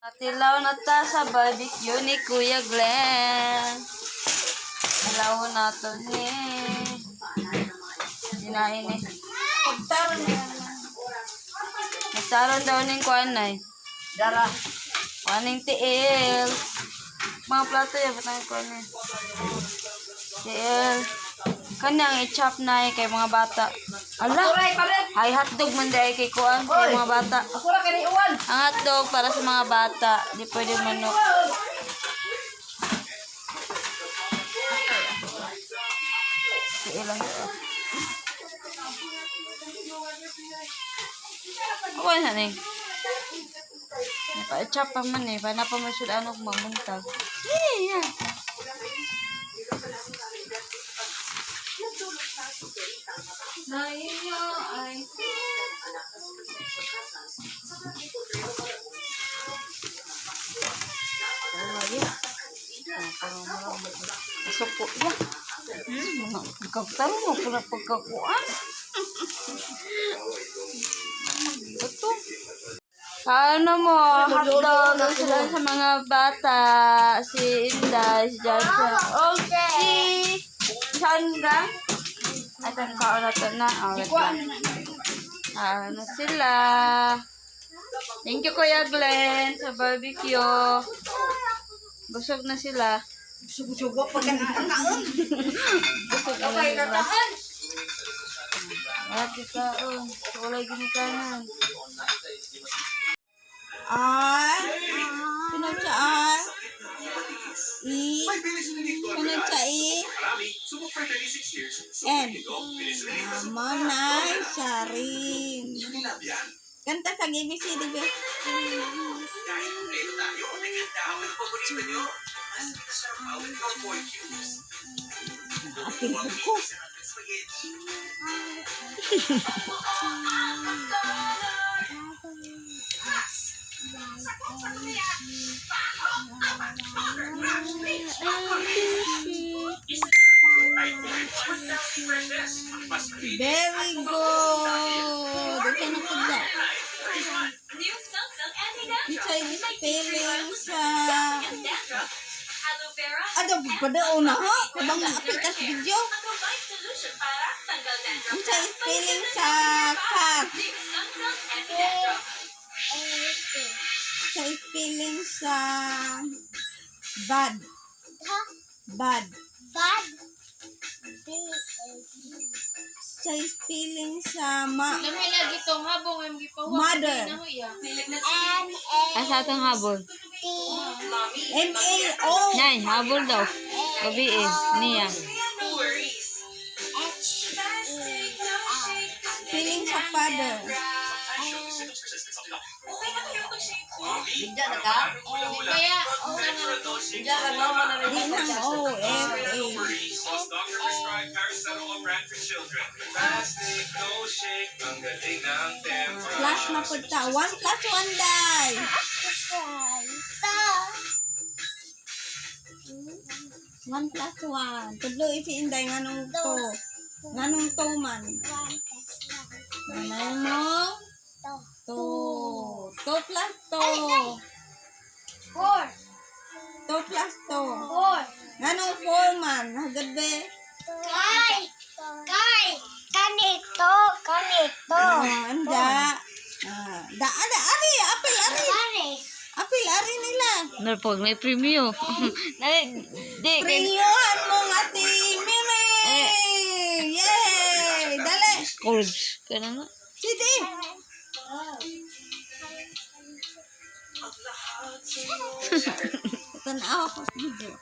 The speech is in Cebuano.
Tilaw na ta sa barbecue ni Kuya Glenn. Tilaw na to ni. Dinain eh. Pagtaron na. Nagtaron daw ning kuan nay. Dara. Kuaning tiil. Mga plato yan, ba't ang kuan eh? Tiil. Kanyang i-chop na eh kay mga bata. Ala! Aray, palit. Ay, hotdog man di ay kay kuan kay mga bata. Ako ra kani uwan. Ang hotdog para sa mga bata. Di pwede manok. Tiil lang ito. Ako na ni. Napa-chop pa man eh. Para pa man sila ano mamuntag. Yeah. Na inyo ay. Suko ya. Mga pagkataro mo pala pagkakuan. Ito. Ano mo, hotdog ang sila sa mga bata. Si Inday, si Johnson. Oh, si Chandra. At ang kaon na to na. Oh, wait lang. Ano sila. Thank you, Kuya Glenn, sa barbecue. Busog na sila. Sugo-sugo pag kaon. Busog na sila. Wala kita, oh. Walay ginikanan. R. Sunod sa R. E. Sunod sa E. N. Monay Sarin. Kanta sa ABCD ba? Apil ko. Very good. Ito na po ba? Ito yung spelling sa. Ano, padao na ha? Kabang na-apil tas video. Ito yung spelling sa cat. Sa spelling sa bad. Bad. Bad. B A D. Sa spelling sa ma Lamay lagi tong habong ang gipahuwag. Mother. Na ho iya. M A Ay, sa atong habol. T M A O. Nay, habol daw. Gabi eh. Niya. H E R. Spelling sa father. Bigyan na ka? Kaya, Bigyan ka mama na rin. Di nang O F A. Plus na po ta. 1 plus 1 die. Ta. 1 plus 1. Tudlo isi inday nganong to. Nganong to man. 1 plus 1. Nanay mo. 2. 2. 2 plus 2. 4. 2 plus 2. 4. Nganong 4 man. Hagad be. Kay. Kay. Kanito. Kanito. Oh, anda. Ah, da, ada, ari, apel, ari. Kani. Apel, ari nila. Narpog, may premium. Nay, di, kay, Premiuhan mo nga ati Mimi. Yay! Dali. Corbs. Kaya na. Sige. Tanaw ako sa video.